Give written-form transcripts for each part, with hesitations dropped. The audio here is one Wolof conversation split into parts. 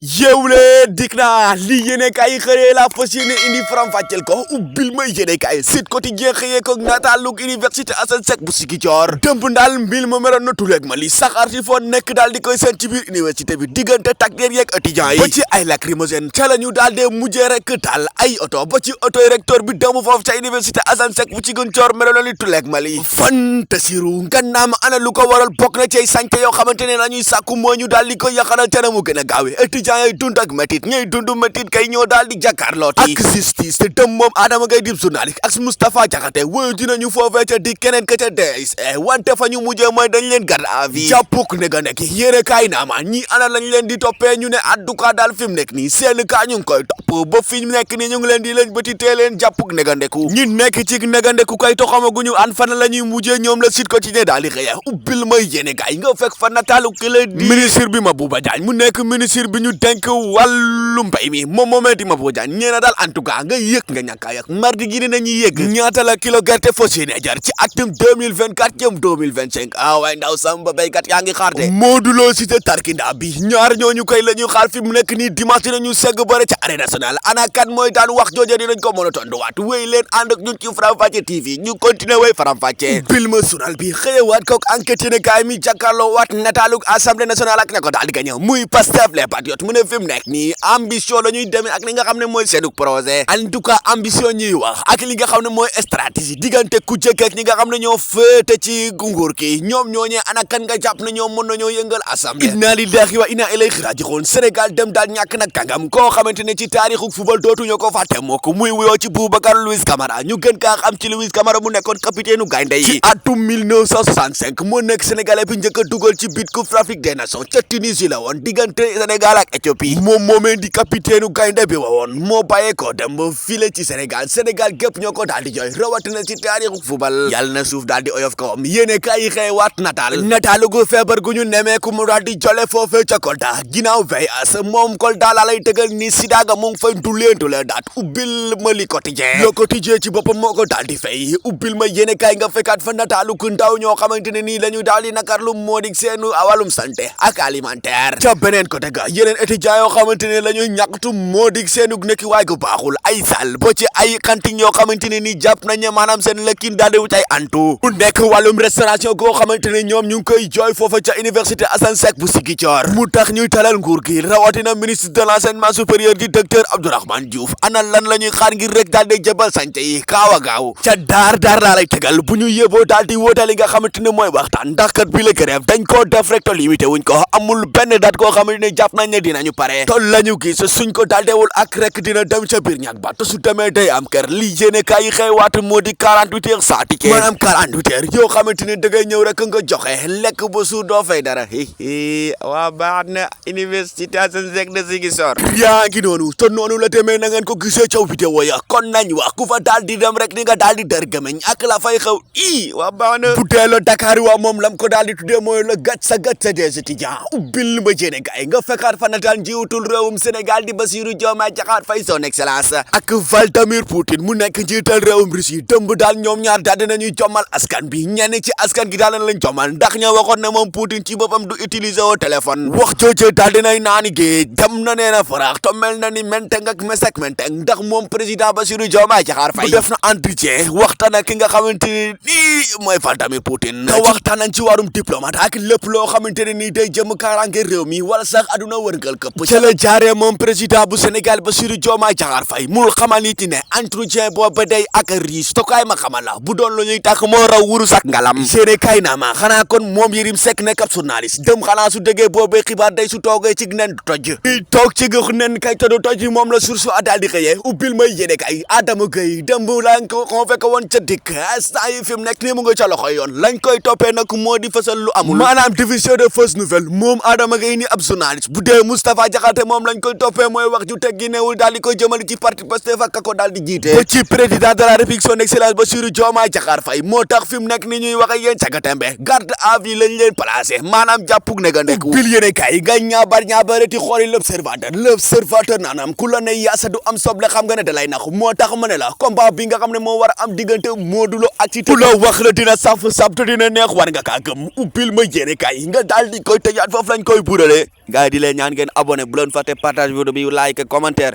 yewle dik naa li yéene kaay xëyee la fas yéene indi faram fàcceel ko ubbil may yéene kaay Sud Quotidien xëyee ko nataalug université Assane Seck bu Ziguinchor dëmb daal mbil ma meroon na tuleeg ma li saxaar si foo nekk daal di koy seen ci biir université bi diggante takdeer yeeg étudiants yi ba ci ay lacrymogène ca la ñu daal dee mujjee rek taal ay oto ba ci oto recteur bi dëmb foofu ca université Assane Seck bu Ziguinchor meroon na li tuleeg ma li fantasiru ngannaam ana lu ko waral bokk na ci sànke yoo xamante ne la ñuy sàkku moo ñu daal di koy yaxanal ca na mu gën a gaawe ñay dund ak métit ñay dund métit kay ñoo daal di jàkkaarloo ak justice te dem moom Adama Gaye dib journaliste ak Moustapha Diakhaté wéyu dinañu foofee ca di keneen ka ca dees wante fa ñu mujjee mooy dañ leen garde à vue jàppuk ne ga nekk yéene kaay naama ñi ana lañ leen di toppee ñu ne en tout cas daal fi mu nekk nii seen kaa ñu ngi koy topp ba fi mu nekk nii ñu ngi leen di leen bëti tee leen jàppuk ne ga ndeku ñi nekk ci ne ga ndeku kay toxamaguñu an fan la ñuy mujjee ñoom la Sud Quotidien daal di xëya ubbil may yéene kaay nga fekk fa nataalu ki la di ministre bi Mabouba Diagne mu nekk ministre bi ñu denk wàllu mbay mi moom moomee di Mabouba Diagne nee na daal en tout cas nga yëg nga ñàkk a yëg mardi gi nañuy yëg ñaata la kilo gerte fas yéene jar ci atum 2024 jëm 2025 waaye ndaw samba béykat yaa ngi xaar de Modou Lo Cité Tarkinda bi ñaar ñooñu koy la ñuy xaar fi mu nekk nii dimanche nañu segg bëre ca arène nationale ana kan mooy daan wax jooje dinañ ko mën a tontuwaat wéy leen ànd ak ñun ci Faram Facce TV ñu continuer wéy Faram Facce bil ma sunal bi xëyewaat kook enquête ne kaay mi jàkkaarloo waat nataalug assemblée nationale ak ne ko daal di gañe muy Pastef les patriotes mu ne fi mu nekk nii ambition la ñuy demee ak li nga xam ne mooy seenug projet en tout cas ambition ñuy wax ak li nga xam ne mooy stratégie diggante ku jëkk ñi nga xam ne ñoo féete ci nguur ki ñoom ñooñee ana kan nga jàpp ne ñoom mën nañoo yëngal assemblée inna lillahi wa inna ilayhi raji'un Sénégal dem daal ñàkk nag kàngam koo xamante ne ci taarixu football dootuñu ko fàtte moo ko muy wuyoo ci Boubacar Louis Camara ñu gën kaa xam ci Louis Camara mu nekkoon capitaine u gaynde yi ci atum 1965 moo nekk sénégalais bi njëkk a dugal ci but Coupe d'Afrique des Nations ca Tunisie la woon diggante Sénégal ak Éthiopie moom moomee di capitaine u gaynde bi woon moo bàyyee ko dem ba file ci Sénégal gépp ñoo ko daal di jooy rawatina ci taarixu football yàlla na suuf daal di oyof kawam yéene kaay yi xëy waat nataalu gu feebar gu ñu nemeeku mu daal di jole foofee ca Kolda ginnaaw VIH moom Kolda laa lay tëgal ni sida ga mu ngi fay ndulee daat ubbil ma li quotidien le quotidien ci boppam moo ko daal di fay ubbil ma yéene kaay nga fekkaat fa nataalu ku ndaw ñoo xamante ne nii la ñu daal di nakarlu moo di seenu awalum santé ak alimentaire ca beneen côté ga yeneen étudiants yoo xamante ne la ñuy ñàkktu moo di seenug nekki waay gu baaxul ay sal bo ci ay kanting yoo xamante ne nii jàpp nañ ne maanaam seen lekkin daal di wut ay antu bu nekk wàllum restauration goo xamante ne ñoom ñu ngi koy jooy foofa ca université Assane Seck bu Ziguinchor mu tax ñuy talal nguur gi rawatina ministre de l'enseignement supérieur di docteur Abdourahmane Diouf ana lan la ñuy xaar ngir rek daal di jëbal sànce yi kaaw a gaaw ca daar laa lay tegal bu ñu yóbboo daal di wóote li nga xamante ne mooy waxtaan ndax kat bi la grève dañ koo def rek te limité wuñ ko amul benn date koo xamante ne jàpp nañ ne dinañu pare tol lañu gis suñ ko daal deewul ak rek dina dem ca biir ñag ba te su demee day am kër li yéene kaay yi xëy waat moo di 48 heures sans ticket maanaam 48 heures yoo xamante ne da ngay ñëw rek nga joxe lekk ba suur doo fay dara waa baax na université Assane Seck de Ziguinchor yaa ngi noonu te noonu la demee na ngeen ko gisee caw vidéo ya kon nañ wax ku fa daal di dem rek ni nga daal di dër gëmeñ ak la fay xew waa baax na bu dee la Dakar waa moom lam ko daal di tuddee mooy la gàcc sa des étudiants ubbil ma jéene gaay nga fekkaat fa nataal njiitul réewum Sénégal di Bassirou Diomaye Diakhar Faye son excellence ak Vladimir Poutine mu nekk njiital réewum Russie dëmb daal ñoom ñaar daal dinañuy jommal askan bi ñenn ci askan gi daal lañ jommal ndax ña waxoon ne moom Poutine ci boppam du utiliser woo téléphone wax jooje daal dinay naani géej dem na nee na faraax to mel na ni menteng ak mesek menteng ndax moom président Bassirou Diomaye Diakhar Faye def na entretien waxtaan ak ki nga xamante ne nii mooy Vladimir Poutine te waxtaan nañ ci wàllum diplomate ak lépp loo xamante ne nii day jëm kaaraange réew mi wala sax aduna wërngal këpp ca la jaaree moom président bu Sénégal Bassirou Diomaye Diakhar Faye mul xamal nit ne entretien boobu day ak riche to kaay ma xamal la bu doon lu ñuy tàkk moo raw wurus ak ngalam séene kaay naa ma xanaa kon moom Yérim Seck nekk ab journaliste dem xanaa su déggee boobee xibaar day su toogee ci nen du toj i toog ci gëx nen kay te du toj moom la source a daal di xëyee ubbil may yéene kay Adama Gueye dem lañ ko convoqué woon ca dikk instant yi fi mu nekk nii mu nga ca loxoy yoon lañ koy toppee nag moo di fësal lu amul maanaam division de fausse nouvelle moom Adama Gueye ni ab journaliste bu dee Moustapha Diakhaté moom lañ koy toppee mooy wax ju teggi newul daal di koy jëmale ci parti Pastef ak ko daal di jiite ba ci président de la République son excellence Bassirou Diomaye Diakhar Faye moo tax fi mu nekk ni ñuy wax ak yéen cagatembe garde à vue lañ leen placé maanaam jàppug ne ga nekku bil yéene kay nga ñaabareti xooli l'observateur naanaam ku la ne yaasa du am soble xam nga ne da lay nax moo tax ma ne la combat bi nga xam ne moo war a am diggante Modou Lo ak ci ku la wax la dina saf te dina neex war nga kaa gëm ubbil ma yéene kay nga daal di koy tëjaat foofu lañ koy burale gars yi di leen ñaan ngeen abonné bu leen fàtte partage vidéo bi like commentaire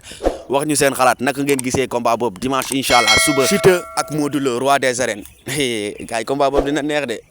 wax ñu seen xalaat naka ngeen gisee combat boobu dimanche incha allah suba Siteu ak Modou Lo roi des arènes gars yi combat boobu dina neex de